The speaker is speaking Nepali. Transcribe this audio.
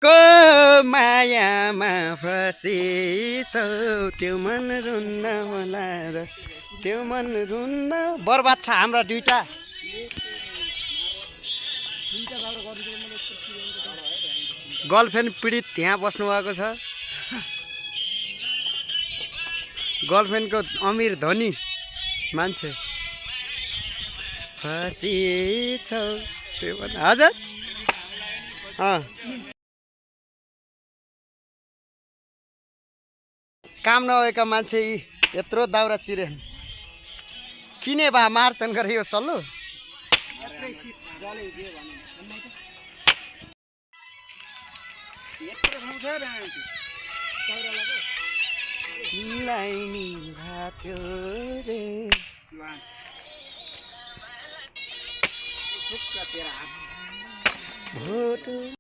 को मायामा फसिछौ त्यो मन रुन्न होला र त्यो मन रुन्न बर्बाद छ हाम्रा दुईटा गर्लफ्रेन्ड पीडित त्यहाँ बस्नु भएको छ गर्लफ्रेन्डको अमिर धनी मान्छे फसिछौ त्यो मन हजुर काम नभएका मान्छे यी यत्रो दाउरा चिरे किने भए मार्छन् गरे यो सल्लो तिमीलाई नि भाथ्यो रे भोट